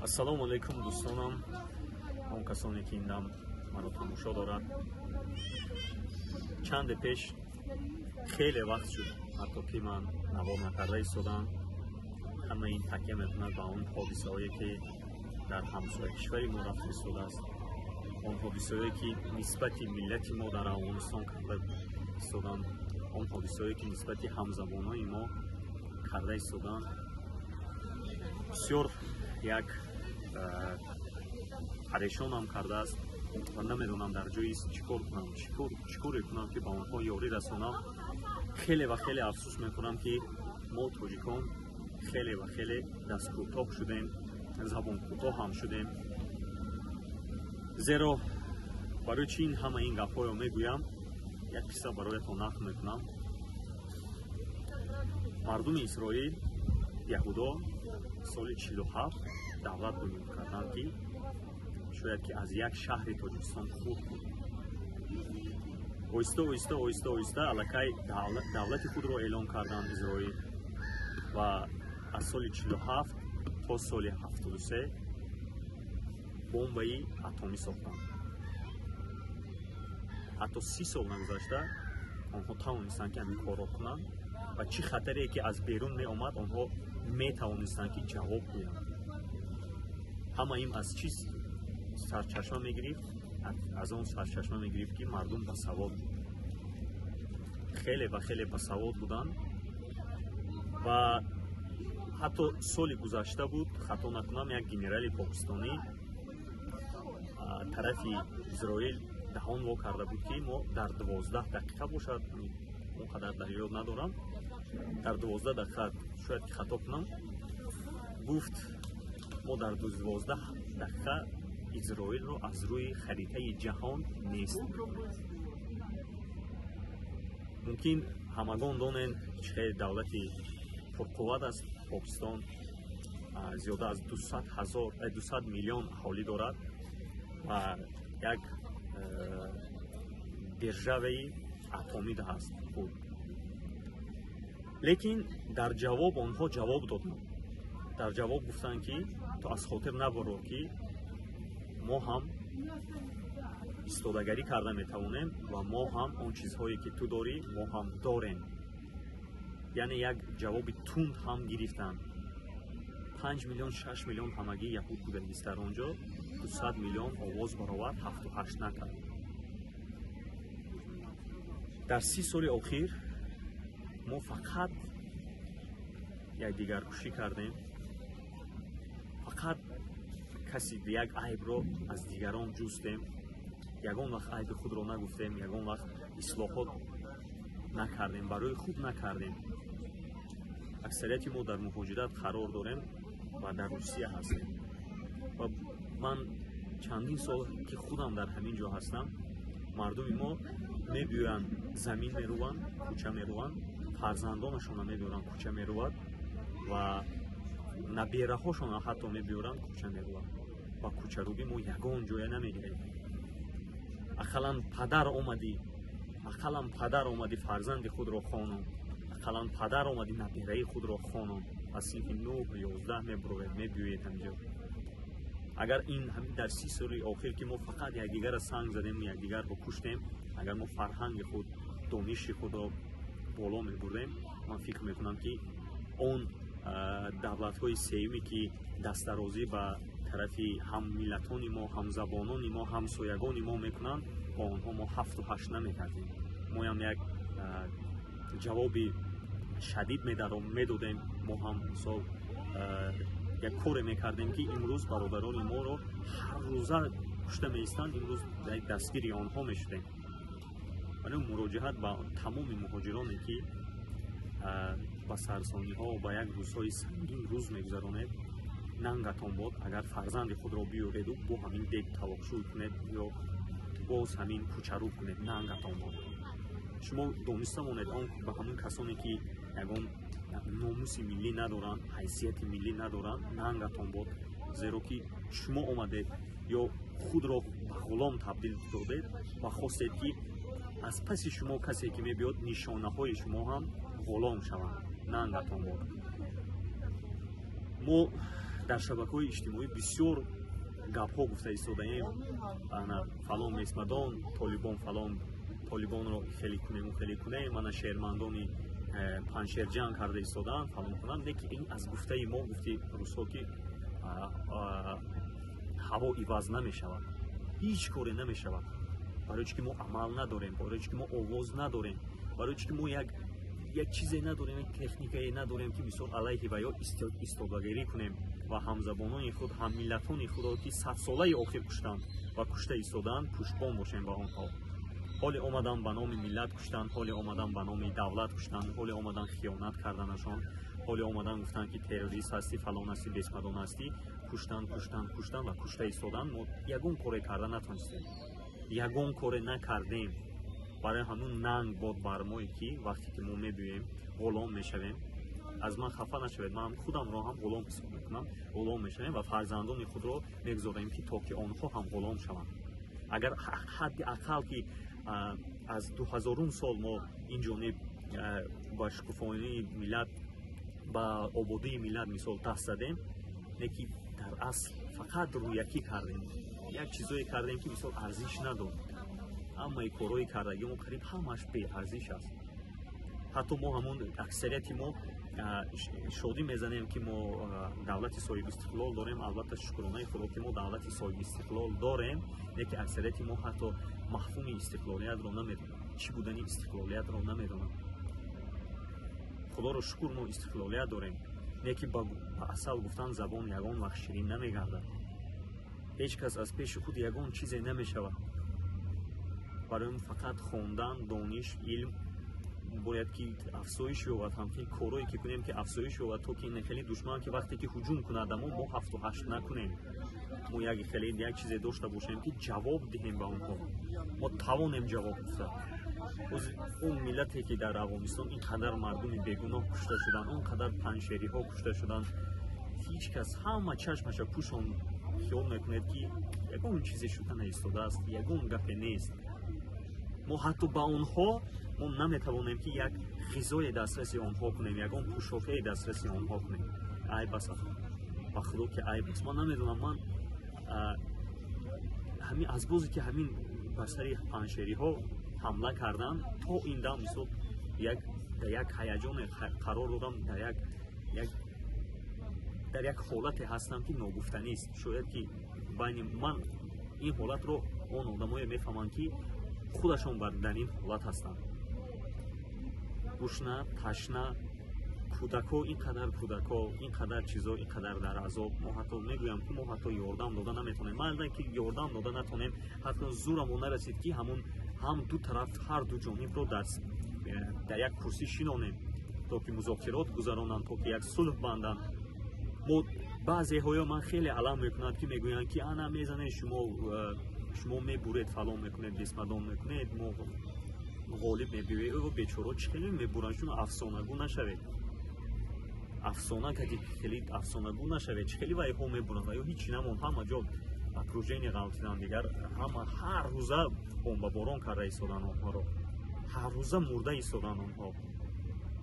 Ассалому алайкум, дӯстонам, он касоне ки ин дам маро тамошо дорад. Чанде пеш, хеле вақт шуд ҳатто ки ман навор накарда истодам. Ҳама ин такя мекунад ба он ҳодисаҳое, ки дар ҳамсоя кишвари мо рафта истодааст, он ҳодисаҳое, ки нисбати миллати мо дар Афғонистон карда истоданд, он ҳодисаҳое, ки нисбати ҳамзабонони мо карда истоданд. Бисёр як парешонам кардааст ва намедонам дар ҷои чӣ кор кунам, чӣ коре кунам, ки ба онҳо ёрӣ расонам. Хеле ва хеле афсӯс мехӯрам, ки мо, тоҷикон, хеле ва хеле дасткӯтоҳ шудем, забонкӯтоҳ ҳам шудем. Зеро барои чӣ ин ҳама ин гапҳоро мегӯям, як қисса бароятон нақл мекунам. Мардуми Исроил, яҳудо, соли 47 давлат бунёд карданд, ки шояд ки аз як шаҳри Тоҷикистон хурд буд. Оҳиста, оҳиста, оҳиста, оҳиста аллакай давлати худро эълон карданд Изроил ва аз соли 47 то соли 73 бомбаи атомӣ сохтанд. Ҳатто 30 сол нагузашта онҳо тавонистанд, ки ҳамин корро кунанд ва чӣ хатаре ки аз берун меомад, онҳо метавонистанд, ки ҷавоб гӯянд. Ҳама ин аз чиз сарчашма мегирифт? Аз он сарчашма мегирифт, ки мардум басавод буд, хеле ва хеле басавод буданд. Ва ҳатто соли гузашта буд, хато накунам, як генерали покистонӣ тарафи Изроил даҳон во карда буд, ки мо дар 12 дақиқа бошад, он қадар дар ёд надорам, дар 12 дақиқа, шояд ки хато кунам, гуфт: мо дар 12 дақиқа Изроилро аз рӯи харитаи ҷаҳон нест. Мумкин ҳамагон донен, чӣ хеле давлати пурқувват аст Покистон, зиёда аз 200 миллион аҳолӣ дорад ва як державаи атомӣ ҳаст худ. Лекин дар ҷавоб онҳо ҷавоб доданд. Дар ҷавоб гуфтанд, ки ту аз хотир набарор, ки мо ҳам истодагарӣ карда метавонем ва мо ҳам он чизҳое, ки ту дорӣ, мо ҳам дорем. Яъне як ҷавоби тунд ҳам гирифтанд. 5 миллион, 6 миллион ҳамагӣ яҳуд будагист дар он ҷо, 200 миллион овоз баровард, ҳафту ҳашт накард. Дар 30 соли охир мо фақат якдигаркушӣ кардем, фақат каси як айбро аз дигарон ҷустем, ягон вақт айби худро нагуфтем, ягон вақт ислоҳот накардем, барои худ накардем. Аксарияти мо дар муҳоҷират қарор дорем ва дар Русия ҳастем. Ва ман чандин сол ки худам дар ҳамин ҷо ҳастам, мардуми мо мебиёянд, замин меруванд, кӯча меруванд, фарзандонашонро мебиёранд, кӯча мерувад ва набераҳошонро ҳатто мебиёранд, кӯча меруванд. Ва кӯчарубӣ мо ягон ҷоя намегирем. Ақаллан падар омадӣ, ақаллан падар омадӣ, фарзанди худро хонон, ақаллан падар омадӣ, набераи худро хонон. Аз синфи 9, 11 мебуровед, мебиёед ҳаминҷо. Агар ин дар 30 соли охир, ки мо фақат якдигарро санг задем, якдигарро куштем, агар мо фарҳанги худ, дониши худро боло мебурдем, ман фикр мекунам, ки он давлатҳои сеюме, ки дастдарозӣ ба тарафи ҳаммиллатони мо, ҳамзабонони мо, ҳамсоягони мо мекунанд, бо онҳо мо ҳафту ҳашт намекардем. Моям як ҷавоби шадид медодем. Мо ҳам, мисол, як коре мекардем, ки имрӯз бародарони моро ҳаррӯза кушта меистанд, имрӯз як дастгири онҳо мешудем. Вале муроҷиат ба тамоми муҳоҷироне, ки ба сарсониҳо, ба як рӯзҳои сангин рӯз мегузаронед, нангатон бод, агар фарзанди худро биёреду бо ҳамин дег талошӯй кунед ё боз ҳамин кӯчарӯб кунед. Нангатон бод. Шумо дониста монед, он ба ҳамон касоне, ки ягон номуси миллӣ надоранд, ҳайсияти миллӣ надоранд, нангатон бод, зеро ки шумо омадед ё худро ба ғулом табдил додед ва хостед, ки аз паси шумо касе ки мебиёд, нишонаҳои шумо ҳам ғулом шаванд. Нангатон бод. Мо Дар шабакаҳои иҷтимоӣ бисёр гапҳо гуфта истодаем, ана фалон месмадон, толибон фалон, толибонро хеле кунему хеле кунем, ана шермандони Панҷшер ҷанг карда истодаанд, фалон кунанд. Лекин ин аз гуфтаи мо, гуфти русҳо, ки ҳаво иваз намешавад, ҳеҷ коре намешавад. Барои чӣ ки мо амал надорем, барои чӣ ки мо овоз надорем, барои чӣ ки мо як чизе надорем, як техникае надорем, ки мисол алайҳи ва ё истодагирӣ кунем ва ҳамзабонони худ, ҳаммиллатони худро, ки садсолаи охир куштанд ва кушта истодаанд, пуштбон бошем ба онҳо. Ҳоле омадан ба номи миллат куштанд, ҳоле омадан ба номи давлат куштанд, ҳоле омадан хиёнат карданашон, ҳоле омадан гуфтанд, ки террорист ҳастӣ, фалон ҳастӣ, бесмадон ҳастӣ. Куштанд, куштанд, куштанд ва кушта истоданд. Мо ягон коре карда натонистем, ягон коре накардем. Барои ҳамун нанг бод бар мое, ки вақте ки мо мебиёем, ғулом мешавем. Аз ман хафа нашавед, ман худамро ҳам ғулом ҳисоб мекунам. Ғулом мешавем ва фарзандони худро мегузорем, ки то ки онҳо ҳам ғулом шаванд. Агар ҳадди ақал ки аз 2000-ум сол мо ин ҷониб ба шукуфонии миллат, ба ободии миллат мисол даст задем, не ки дар асл фақат рӯякӣ кардем, як чизое кардем, ки мисол арзиш надод. Ҳамаи корҳои кардагӣ мо қариб ҳамааш беарзиш аст. Ҳатто мо ҳамон аксарияти мо шодӣ мезанем, ки мо давлати соҳибистиқлол дорем. Албатта, шукронаи Худо, ки мо давлати соҳибистиқлол дорем, лекин аксарияти мо ҳатто мафҳуми истиқлолиятро намедонанд, чӣ будани истиқлолиятро намедонанд. Худоро шукр, мо истиқлолият дорем, не ки ба асал гуфтан забон ягон вақт ширин намегардад. Ҳеҷ кас аз пеши худ ягон чизе намешавад. Барои фақат хондан, дониш, илм бояд ки афзоиш ёбад, ҳамхел корое ки кунем, ки афзоиш ёбад, то ки ин хеле душман, ки вақте ки ҳуҷум кунад, мо ҳафту ҳашт накунем, мо як хеле як чизе дошта бошем, ки ҷавоб диҳем ба онҳо, мо тавонем ҷавоб гуфта. Он миллате ки дар Афғонистон ин қадар мардуми бегуноҳ кушта шуданд, он қадар панҷшериҳо кушта шуданд, ҳеҷ кас ҳама чашмаша пӯшон, хиёл мекунед, ки ягон чизе шуда наистодааст, ягон гапе нест. Мо ҳатто ба онҳо мо наметавонем, ки як ғизое дастраси онҳо кунем, ягон пӯшокае дастраси онҳо кунем. Айб аст, ба Худо ки айб аст. Ман намедонам, ман ҳамин аз бозе ки ҳамин ба сари панҷшериҳо ҳамла карданд, то ин дам мисол як дар як ҳаяҷоне қарор додам, дар як ҳолате ҳастам, ки ногуфтанист. Шояд ки байни ман ин ҳолатро он одамое мефаҳманд, ки худашон дар ин ҳолат ҳастанд: гушна, ташна, кӯдако, ин қадар кӯдако, ин қадар чизо, ин қадар дар азоб. Мо ҳатто мегӯям, ки мо ҳатто ёрдам дода наметавонем. Майли, ки ёрдам дода натонем, ҳатто зӯрамо нарасид, ки ҳамун ҳам ду тараф, ҳар ду ҷонибро дар як курсӣ шинонем, то ки музокирот гузаронанд, то ки як сулҳ банданд. Мо баъзеҳоё ман хеле алам мекунад, ки мегӯянд, ки ана мезанед шумо, шумо мебуред, фалон мекунед, бесмадон мекунед, мо ғолиб мебиёем. Бечоро, чӣ хеле мебуранд? Шумо афсонагӯ нашавед, афсона кади, хеле афсонагӯ нашавед. Чӣ хеле вайҳо мебуранд? Ва ё ҳичи намонд, ҳама ҷо окружение ғалтидан, дигар ҳама ҳар рӯза бомбаборон карда истоданд онҳоро, ҳар рӯза мурда истоданд онҳо.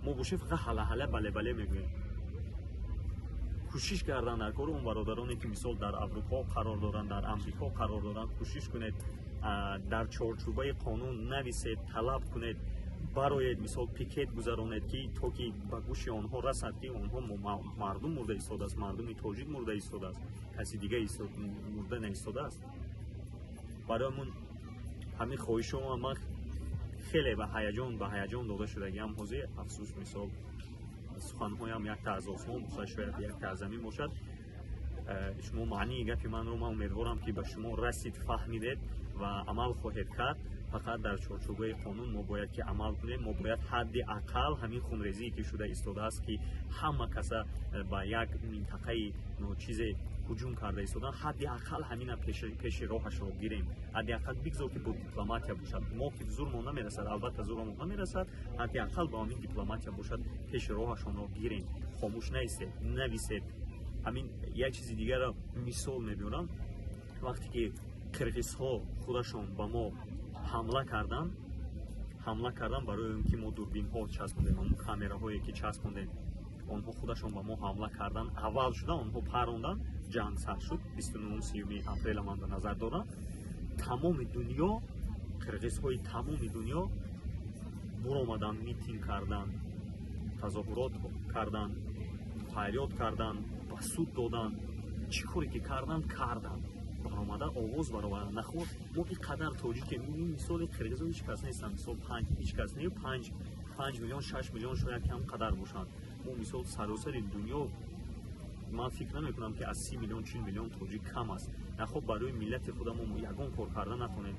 Мо бошем, фақат ҳала-ҳала, бале-бале мегӯем. Кӯшиш кардан дар кори он бародароне, ки мисол дар Аврупо қарор доранд, дар Амрико қарор доранд, кӯшиш кунед, дар чорчӯбаи қонун нависед, талаб кунед, бароед, мисол пикет гузаронед, ки то ки ба гӯши онҳо расад, ки онҳо мардум мурда истодааст, мардуми тоҷик мурда истодааст, каси дига мурда наистодааст. Барои ҳамин хоҳишо ман хеле ба ҳаяҷон дода шудагиам ҳозир. Афсӯс, мисол суханҳоям якта аз осмон бошад, шояд якта аз замин бошад. Шумо маънии гапи манро, ман умедворам, ки ба шумо расид, фаҳмидед ва амал хоҳед кард. Фақат дар чорчӯбаи қонун мо бояд ки амал кунем. Мо бояд ҳадди ақал ҳамин хунрезие ки шуда истодааст, ки ҳама каса ба як минтақаи ночизе ҳуҷум карда истодан, ҳадди ақал ҳамина пеши роҳашро гирем. Ҳадди ақал бигзор, ки бо дипломатия бошад. Мо ки зурмон намерасад, албатта зурамон намерасад, ҳадди ақал бо ҳамин дипломатия бошад, пеши роҳашонро гирем. Хомӯш наистед, нависед. Ҳамин як чизи дигарро мисол мебиёрам. Вақте ки қирғизҳо худашон ба мо ҳамла карданд, ҳамла кардан барои он ки мо дурбинҳо часпондем, ҳамон камераҳое ки часпондем. Онҳо худашон ба мо ҳамла кардан, аввал шуда онҳо парондан, ҷанг сар шуд. 29-30 апрела ман ба назар дорам. Тамоми дунё, қирғизҳои тамоми дунё буромадан, митинг кардан, тазоҳурот кардан, фарёд кардан, ба суд додан, чӣ коре ки кардан кардан, баромада овоз баровардан. Наход мо ин қадар тоҷикем, ин мисоли қирғизо ҳеҷ кас нестанд, мисол панҷ ҳеҷ кас не, 5 миллион, 6 миллион шояд кам қадар бошанд. Мо мисол саросари дунё ман фикр намекунам, ки аз 30 миллион, 40 миллион тоҷик кам аст. Нахоб барои миллати худамо ягон кор карда натонем?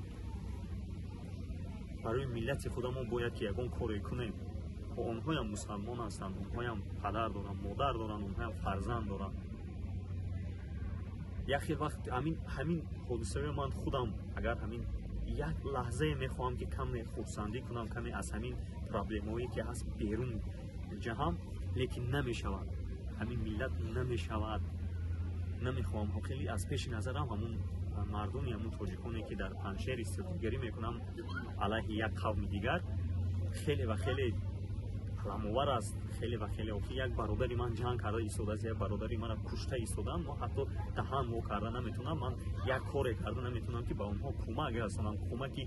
Барои миллати худамо бояд ки ягон коре кунем. Онҳоям мусалмон ҳастанд, онҳоям падар доранд, модар доранд, онҳоям фарзанд доранд. Як хел вақт ҳамин ҳодисаро ман худам агар ҳамин як лаҳзае мехоҳам, ки каме хурсандӣ кунам, каме аз ҳамин проблемаҳое ки ҳаст берун ҷаҳам, лекин намешавад, ҳамин миллат намешавад. Намехоҳам, хеле аз пеши назарам ҳамун мардуми, ҳамун тоҷиконе, ки дар Панҷшер истибдодгарӣ мекунам алайҳи як қавми дигар, хеле ва хеле аламовар аст, хеле ва хеле. Охи як бародари ман ҷанг карда истодааст, як бародари мана кушта истодаанд, мо ҳатто даҳан во карда наметавонам, ман як коре карда наметавонам, ки ба онҳо кӯмак расонам. Кӯмаки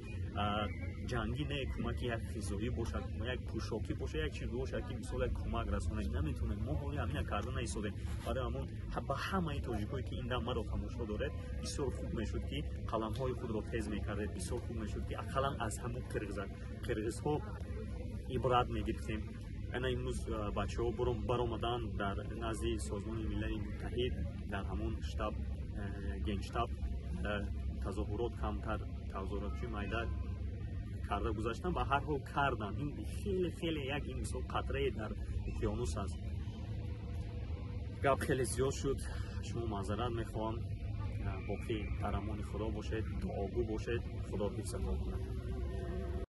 ҷангӣ не, кӯмаки як ғизоӣ бошад, як пӯшокӣ бошад, як чиз бошад, ки мисол як кӯмак расонем. Наметавонем, мо ҳоли ҳамина карда наистодем. Барои ҳамон ба ҳамаи тоҷикое, ки ин дам маро тамошо доред, бисёр хуб мешуд, ки қаламҳои худро тез мекардед, бисёр хуб мешуд, ки ақаллан аз ҳамун қирғизҳо ибрат мегирифтем. Ана имрӯз бачаҳо баромаданд дар назди Созмони Милали Муттаҳид, дар ҳамон штаб, генштаб тазоҳурот, камтар тазоҳуротчи майда карда гузаштанд. Ба ҳар ҳол карданд. Ин хеле хеле як ин мисол қатрае дар уқёнус аст. Гап хеле зиёд шуд, шумо маъзарат мехоҳам. Боқӣ дар амони Худо бошед, дуогӯ бошед, Худо ҳифзатон кунад.